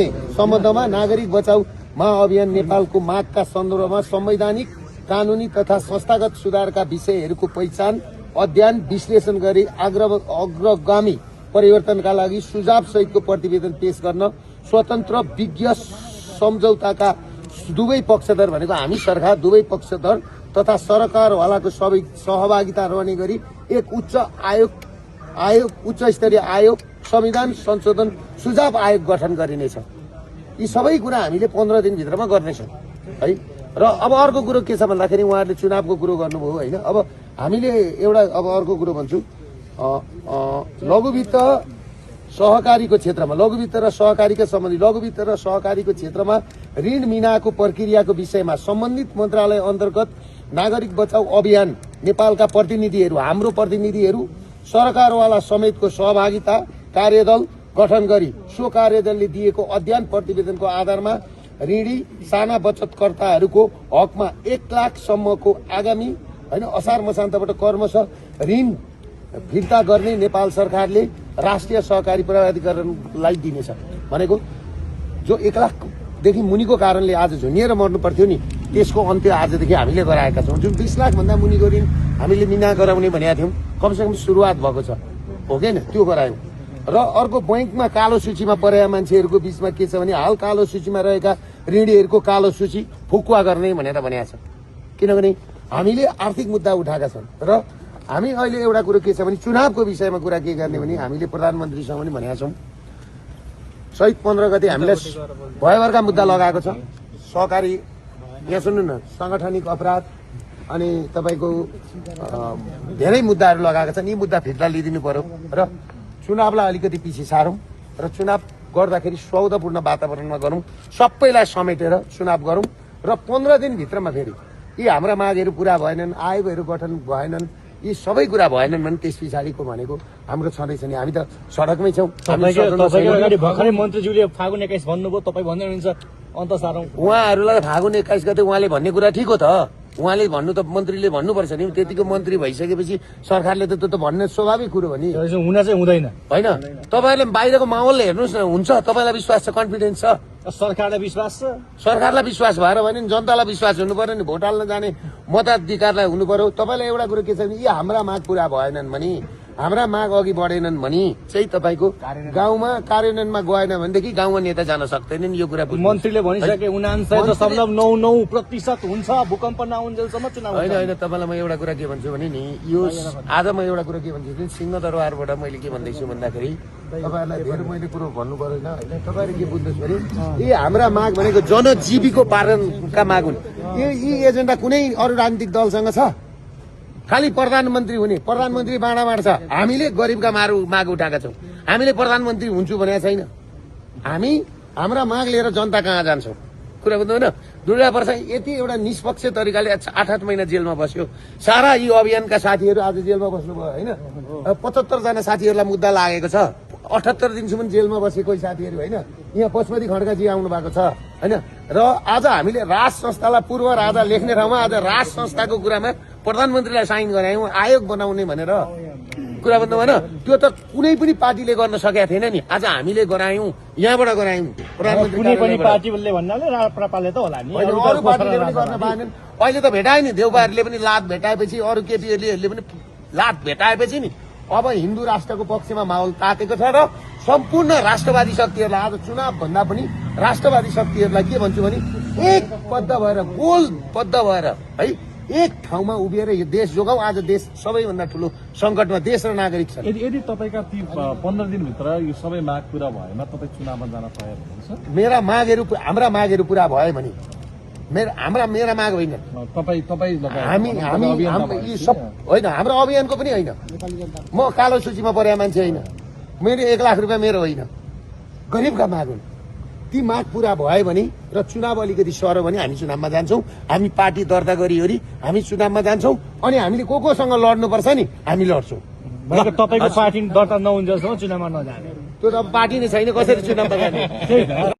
सम्बन्धमा नागरिक बचाऊ महाअभियान नेपालको मागका सन्दर्भमा संवैधानिक कानूनी तथा संस्थागत सुधारका विषयहरूको पहिचान अध्ययन विश्लेषण गरी अग्रगामी परिवर्तनका लागि सुझाव सहितको प्रतिवेदन पेश गर्न स्वतन्त्र विज्ञ सम्झौताका दुवै पक्षधर भनेको हामी सरकार दुवै पक्षधर तथा सरकारवालाको सबै सहभागिता रहने गरी एक उच्च स्तरीय आयोग संविधान संशोधन सुझाव आयोग गठन गरिनेछ। यी सबै कुरा हामीले 15 दिनभित्रमा गर्नेछौँ है। र अब अर्को कुरो के छ भन्दाखेरि उहाँहरूले चुनावको कुरो गर्नुभयो होइन। अब हामीले एउटा अर्को कुरो भन्छु, लघुवित्त सहकारीको क्षेत्रमा लघुवित्त र सहकारीका सम्बन्धी लघुवित्त र सहकारीको क्षेत्रमा ऋण मिनाको प्रक्रियाको विषयमा सम्बन्धित मन्त्रालय अन्तर्गत नागरिक बचाउ अभियान नेपालका प्रतिनिधिहरू हाम्रो प्रतिनिधिहरू सरकारवाला समेतको सहभागिता कार्यदल गठन गरी सो कार्यदलले दिएको अध्ययन प्रतिवेदनको आधारमा ऋणी साना बचतकर्ताहरूको हकमा 1 लाखसम्मको आगामी होइन असार मसान्तबाट क्रमशः ऋण फिर्ता गर्ने नेपाल सरकारले राष्ट्रिय सहकारी प्राधिकरणलाई दिनेछ। भनेको जो 1 लाखदेखि मुनिको कारणले आज झुनिएर मर्नु पर्थ्यो नि त्यसको अन्त्य आजदेखि हामीले गराएका छौँ। जुन 20 लाख भन्दा मुनिको ऋण हामीले मिना गराउने भनेका थियौँ, कमसेकम सुरुवात भएको छ हो कि त्यो गरायौँ। र अर्को बैंकमा कालो सूचीमा परेका मान्छेहरूको बीचमा के छ भने हाल कालो सूचीमा रहेका ऋणीहरूको कालो सूची फुकुवा गर्ने भनेर भनेको छ। किनभने हामीले आर्थिक मुद्दा उठाएका छन् र हामी अहिले एउटा कुरो के छ भने चुनावको विषयमा कुरा के गर्ने भने हामीले प्रधानमन्त्रीसँग पनि भनेका छौँ। चैत 15 गते हामीलाई भयभरका मुद्दा लगाएको छ। सहकारी यहाँ सुन्नु न, सांगठनिक अपराध अनि तपाईँको धेरै मुद्दाहरू लगाएका छन्। यी मुद्दा फिर्ता लिइदिनु पर्यो र चुनावलाई अलिकति पछि सारौँ र चुनाव गर्दाखेरि सौदापूर्ण वातावरणमा गरौँ, सबैलाई समेटेर चुनाव गरौँ र 15 दिनभित्रमा फेरि यी हाम्रा मागहरू पूरा भएनन्, आयोगहरू गठन भएनन्, यी सबै कुरा भएनन् भने त्यस पछाडिको भनेको हाम्रो छँदैछ नि। हामी त सडकमै छौँ। भर्खरै मन्त्रीज्यूले फागुन 21 भन्नुभयो, तपाईँ भन्दै हुनुहुन्छ अन्त सारौँ। उहाँहरूलाई फागुन 21 गते उहाँले भन्ने कुरा ठिक हो त, उहाँले भन्नु त मन्त्रीले भन्नुपर्छ नि। त्यतिको मन्त्री भइसकेपछि सरकारले त त्यो त भन्ने स्वाभाविक कुरो हो नि। हुन चाहिँ हुँदैन होइन। तपाईँहरूले बाहिरको माहौलले हेर्नुहोस् न, हुन्छ तपाईँलाई विश्वास छ, कन्फिडेन्स छ, सरकारलाई विश्वास छ, सरकारलाई विश्वास भएर भने जनतालाई विश्वास हुनु पर्यो नि। भोट हाल्न जाने मताधिकारलाई हुनु पर्यो। तपाईँलाई एउटा कुरो के छ भने यी हाम्रा माग पूरा भएनन् भने, हाम्रा माग अघि बढेनन् भने चाहिँ तपाईँको गाउँमा कार्यान्वयनमा गएन भनेदेखि गाउँमा नेता जान सक्दैनन्। यो कुरा मन्त्रीले भनिसके 99.9% हुन्छ भूकम्प नआउन्जेलसम्म चुनाव होइन। होइन, तपाईँलाई म एउटा कुरा के भन्छु भने नि, यो आज म एउटा कुरा के भन्छु भने सिंहदरबारबाट मैले के भन्दैछु भन्दाखेरि तपाईँहरूलाई धेरै मैले कुरो भन्नु परेन होइन। तपाईँले के बुझ्नुहोस् भने यी हाम्रा माग भनेको जनजीविकोपार्जनका माग हुन्। यी एजेन्डा कुनै अरू राजनीतिक दलसँग छ? खालि प्रधानमन्त्री हुने, प्रधानमन्त्री बाँडाबाँड छ। हामीले गरिबका माग उठाएका छौँ। हामीले प्रधानमन्त्री हुन्छु भनेको छैन। हामी हाम्रा माग लिएर जनता कहाँ जान्छौँ? कुरा बुझ्नु होइन। दुर्गा प्रसाद यति एउटा निष्पक्ष तरिकाले 8 महिना जेलमा बस्यो। सारा यी अभियानका साथीहरू आज जेलमा बस्नुभयो होइन। 75 जना साथीहरूलाई मुद्दा लागेको छ। 78 दिनसम्म जेलमा बसेको कोही साथीहरू होइन। यहाँ पशुपति खड्काजी आउनु भएको छ होइन। र आज हामीले राज संस्थालाई पूर्व राजा लेख्ने ठाउँमा आज राज संस्थाको कुरामा प्रधानमन्त्रीलाई साइन गरायौँ आयोग बनाउने भनेर। कुरा भन्नु भएन। त्यो त कुनै पनि पार्टीले गर्न सकेका थिएन नि। आज हामीले गरायौँ, यहाँबाट गरायौँ। कुनै पनि पार्टीले भन्नाले राप्रपाले त होला नि, अरू पार्टीले पनि गर्न पाएनन्। अहिले त भेटायो नि, देउबाहरूले पनि लात भेटाएपछि, अरू केपीहरूले पनि लात भेटाएपछि नि अब हिन्दू राष्ट्रको पक्षमा माहौल तातेको छ र सम्पूर्ण राष्ट्रवादी शक्तिहरूलाई आज चुनाव भन्दा पनि राष्ट्रवादी शक्तिहरूलाई के भन्छु भने एकबद्ध भएर गोलबद्ध भएर है एक ठाउँमा उभिएर यो देश जोगाऊ। आज देश सबैभन्दा ठुलो संकटमा देश र नागरिक छन्। यदि तपाईँका 15 दिनभित्र यो सबै माग पूरा भएमा तपाईँ चुनावमा जान तयार हुनुहुन्छ? हाम्रा मागहरू पूरा भयो भने मेरा माग होइन। हामी यी सब होइन, हाम्रो अभियानको पनि होइन। म कालो सूचीमा परेका मान्छे होइन। मेरो 1 लाख रुपियाँ मेरो होइन, गरिबका माग हुन्। ती माग पूरा भयो भने र चुनाव अलिकति सर्यो भने हामी चुनावमा जान्छौँ। हामी पार्टी दर्ता गरिवरी हामी चुनावमा जान्छौँ। अनि हामीले कोसँग लड्नुपर्छ नि हामी लड्छौँ। तपाईँको पार्टी दर्ता नहुन्जेलसम्म चुनावमा नजाने, त्यो त पार्टी नै छैन, कसरी चुनावमा जाने?